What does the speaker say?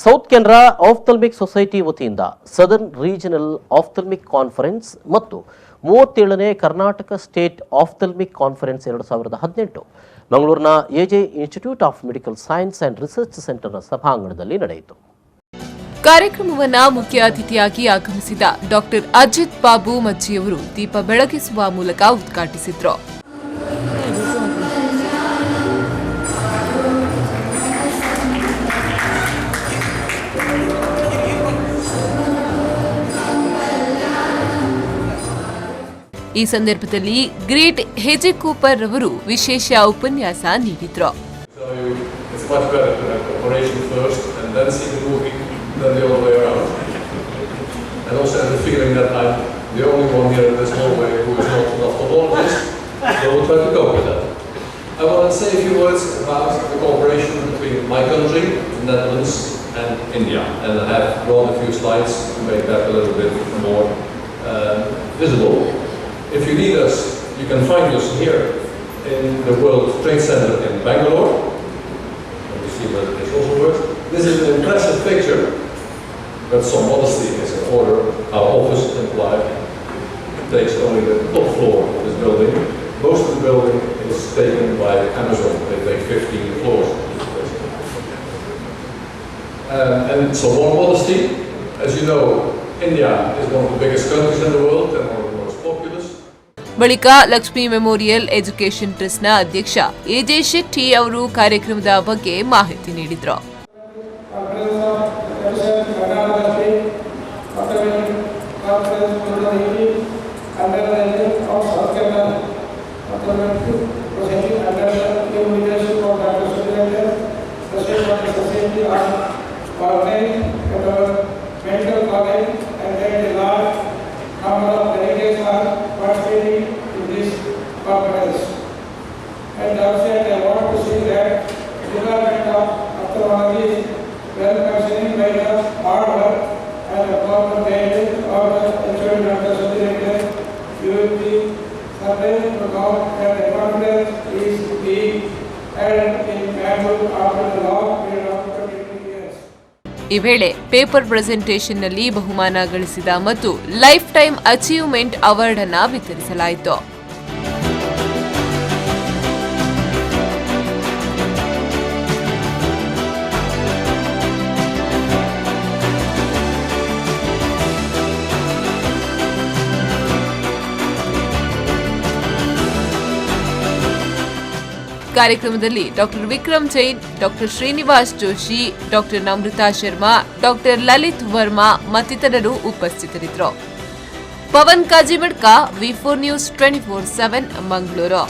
South Canara ಆಫ್ಥಲ್ಮಿಕ್ society ವತಿಯಿಂದ southern regional ಆಫ್ಥಲ್ಮಿಕ್ conference ಮತ್ತು 37ನೇ Karnataka state ಆಫ್ಥಲ್ಮಿಕ್ conference 2018 ಮಂಗಳೂರಿನ AJ institute of medical science and research ಸೆಂಟರ್ನ ಸಭಾಂಗಣದಲ್ಲಿ ನಡೆಯಿತು. ಕಾರ್ಯಕ್ರಮವನ್ನ ಮುಖ್ಯ ಅತಿಥಿಯಾಗಿ ಆಗಮಿಸಿದ ಡಾಕ್ಟರ್ ಅಜಿತ್ ಬಾಬು ಮಜ್ಜಿಯವರು ದೀಪ ಬೆಳಗಿಸುವ ಮೂಲಕ ಉದ್ಘಾಟಿಸಿದ್ರು. ಈ ಸಂದರ್ಭದಲ್ಲಿ ಗ್ರೇಟ್ ಹೆಜೆ ಕೂಪರ್ ರವರು ವಿಶೇಷ ಉಪನ್ಯಾಸ ನೀಡಿದ್ರು. Tell you it's much better to have cooperation first and then see the movie than the other way around. And also have the feeling that I'm the only one here in this hallway who is not an ophthalmologist, so we'll try to cope with that. I want to say a few words about the cooperation between my country, the Netherlands, and India. And I have drawn a few slides to make that a little bit more visible. If you need us, you can find us here in the World Trade Center in Bangalore. Let me see whether this also works. This is an impressive picture, but some modesty is in order. Our office in Playa takes only the top floor of this building. Most of the building is taken by Amazon. They take 15 floors, basically. And some more modesty. As you know, India is one of the biggest countries in the world and one of the most populous. ಬಳಿಕ Lakshmi memorial education ಟ್ರಸ್ಟ್ನ ಅಧ್ಯಕ್ಷ AJ Shetty ಅವರು ಕಾರ್ಯಕ್ರಮದ ಬಗ್ಗೆ ಮಾಹಿತಿ ನೀಡಿದರು. Conference of Commission Karnataka State Ophthalmic Conference 2018 under the name of South Canara Ophthalmic Society under the able leadership of Dr. Sudhir, President of the Society, are organized at our medical college, and that a large number of delegates are participating in this conference. And also I want to say that Department of Ophthalmology is well functioning by the hard work and the proper guidance of the HOD Dr. Sudhir. You will be surprised to know that the conference is being held in Bangalore after a long period of 22 years. ಈ ವೇಳೆ paper ಪ್ರೆಸೆಂಟೇಷನ್ನಲ್ಲಿ ಬಹುಮಾನ ಗಳಿಸಿದ ಮತ್ತು life time achievement award ಅನ್ನ ವಿತರಿಸಲಾಯಿತು. ಕಾರ್ಯಕ್ರಮದಲ್ಲಿ doctor Vikram Jain, doctor Srinivas Joshi, doctor Namrata Sharma, doctor Lalit Varma ಮತ್ತಿತರರು ಉಪಸ್ಥಿತರಿದ್ದರು. Pavan Kajimadka, V 4 news 24/7, Mangaluru.